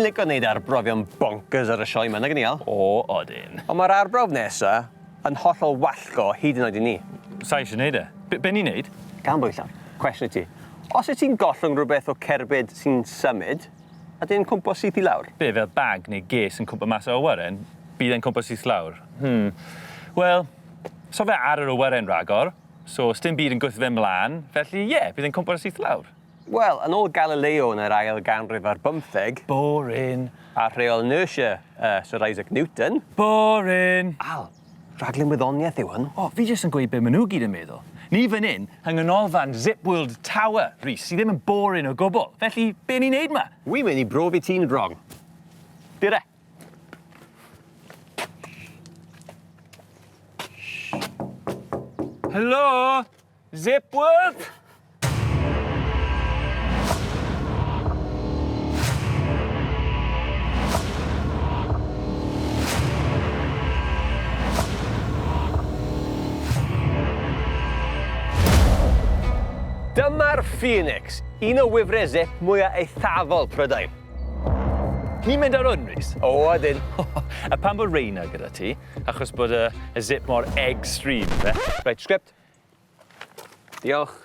lico neud arbrofion bonkers ar y sioe 'ma, nag 'yn ni Al? O, odyn. Ond ma'r arbrawf nesa yn hollol wallgo hyd yn oed i ni. Sai isie neud e. Be' be' ni'n neud? Gan bwyll Al, cwestiwn i ti. Os wyt ti'n gollwng rhywbeth o cerbyd sy'n symud, a dyn cwmpo syth i lawr? Be', fel bag neu ges yn cwmpo mas o awyren, bydd e'n cwmpo syth lawr? Hmm. Wel, so fe ar yr awyren ragor, so sdim byd yn gwthio fe mlan, felly ie, bydd e'n cwmpo syth lawr. Wel, yn ôl Galileo yn yr ail ganrif ar bymtheg... Boring. A rheol inertia Sir Isaac Newton... Boring! Al, rhaglen wyddoniaeth yw hwn. O, fi jyst yn gweud be' ma' nhw gyd yn meddwl. Ni fan 'yn, yng nghanolfan Zip World Tower, Rhys, sy ddim yn boring o gwbl. Felly, be' ni'n neud 'ma? Wi'n mynd i brofi ti'n wrong. Dere. Helo! Zip World! Dyma'r Phoenix, un o wifrau zip mwya eithafol Prydain. Ni'n mynd ar hwn, Rhys? O, ydyn. A pam bod Reina gyda ti? Achos bod y, y zip mor extreme, fe? Reit, script. Diolch.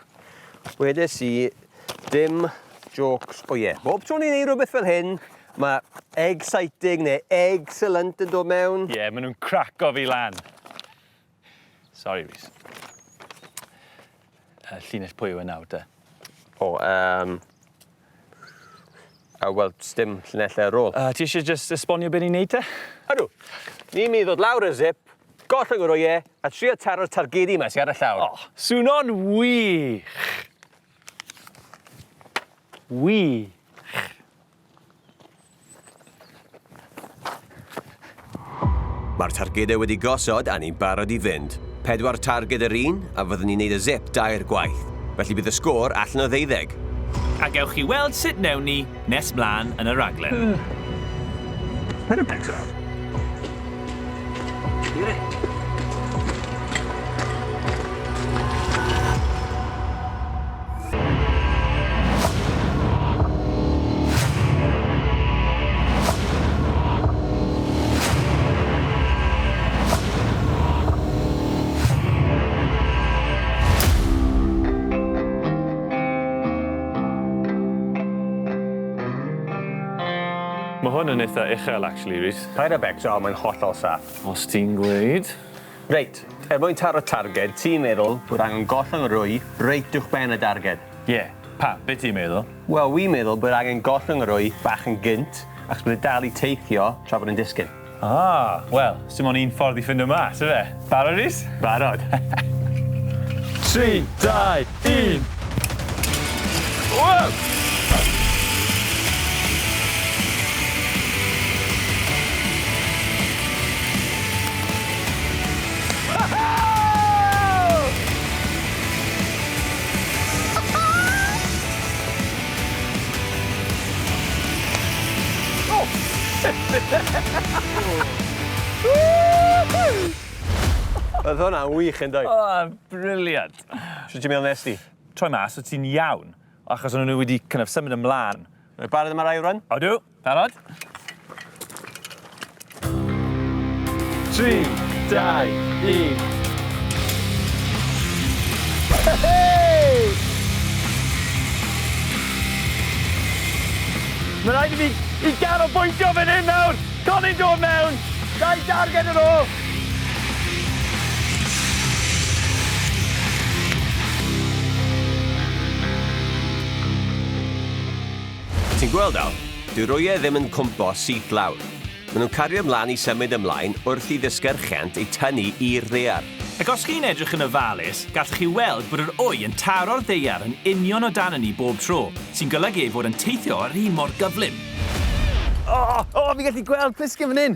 Wedes i dim jôcs o ie. Bob tro ni'n neud rhywbeth fel hyn, mae egg-citing neu egg-cellent yn dod mewn. Ie, yeah, maen nhw'n craco fi lan. Sorry, Rhys. Llinell pwy yw e nawr, te? O, um... A wel, sdim llinellau ar ôl. Ti eisiau just esbonio beth ni'n neud te? Ydw. Ni'n mynd i ddod lawr y zip, gollwng yr wyau, a trio taro'r targedi 'ma sy ar y llawr. O, swno'n wych! Wych. Mae'r targedau wedi gosod a ni'n barod i fynd. Pedwar targed yr un, a fyddwn ni'n neud y zip dair gwaith. Felly bydd y sgôr allan o ddeuddeg. A gewch chi weld sut wnewn ni nes mlaen yn y rhaglen. Paid â becso. Mae hwn yn eitha uchel actually, Rhys. Paid â becso, mae'n hollol saff. Os ti'n gweud. Reit, er mwyn taro targed, ti'n meddwl bod angen gollwng y rwy reit uwchben y darged? Ie. Pam? Be ti'n meddwl? Wel, wi'n meddwl bod angen gollwng y rwy bach yn gynt, achos bod e dal i teithio tra bod e'n disgyn. Ah, wel, sdim ond un ffordd i ffindo mas, ife? Barod, Rhys? Barod. 3, 2, 1. Wow! Oedd hwnna'n wych yn doedd? O, brilliant. Sut ti'n meddwl nes di? Troi mas, o ti'n iawn, achos o'n nhw wedi kind of symud ymlaen. Rwy'n barod am yr ail run? Odw, barod. 3, 2, 1. Hey! Mae rhaid i fi i ganolbwyntio fan hyn nawr! Coni'n dod mewn! Dau darged yn ôl! Ti'n gweld Al, dyw'r wyau ddim yn cwmpo syth lawr. Maen nhw'n cario ymlaen i symud ymlaen wrth i ddisgyrchiant eu tynnu i'r ddaear. Ac os chi'n edrych yn ofalus, gallwch chi weld bod yr wy yn taro'r ddaear yn union o dan ni bob tro, sy'n golygu ei fod yn teithio yr un mor gyflym. O, o, fi'n gallu gweld plisgyn fan hyn!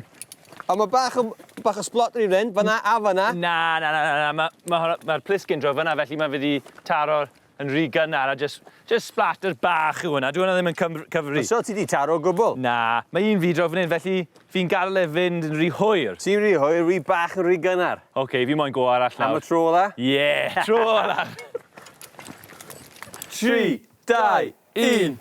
A mae bach o, bach o splot rhywun hyn, fan'na a fan'na. Na, na, na, na, na, mae ma, ma mae'r plisgyn draw fan'na, felly mae fe 'di taro'r yn rhy gynnar a jyst, jyst splatter bach yw hwnna. Dyw hwnna ddim yn cyfri. So ti 'di taro o gwbl? Na, mae un fi draw fan hyn, felly fi'n gadael e fynd yn rhy hwyr. Ti'n rhy hwyr, rhy bach yn rhy gynnar. Oce, fi moyn go arall nawr. Am y tro ola? Ie, tro ola. 3, 2, 1.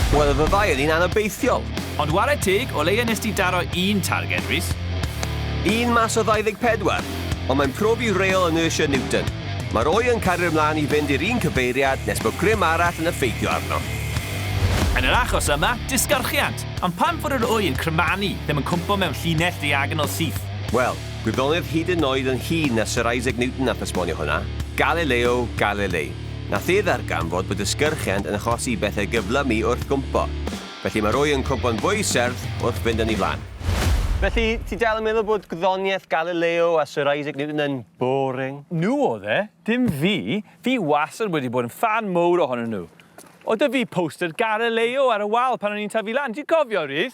Wel, y fyddai yn un anobeithiol. Ond ware teg, o leia nes di daro un targed, Rhys. Un mas o 24, ond mae'n profi reol inertia Newton. Mae'r wy yn cario ymlaen i fynd i'r un cyfeiriad nes bod grym arall yn effeithio arno. Yn yr achos yma, disgyrchiant. Ond pam fod yr wy yn crymanu, ddim yn cwmpo mewn llinell ddiagonal syth? Wel, gwyddonydd hyd yn oed yn hŷn na Sir Isaac Newton nath esbonio hwnna, Galileo Galilei. Nath e ddarganfod bod disgyrchiant yn achosi i bethau gyflymu wrth gwmpo. Felly mae'r wy yn cwmpo'n fwy serth wrth fynd yn ei flaen. Felly, ti dal yn meddwl bod gwyddoniaeth Galileo a Sir Isaac Newton yn boring? Nhw oedd e, dim fi. Fi wastad wedi bod yn ffan mowr ohonyn nhw. Oedd 'da fi poster Galileo ar y wal pan o'n i'n tyfu lan. Ti'n cofio, Rhys?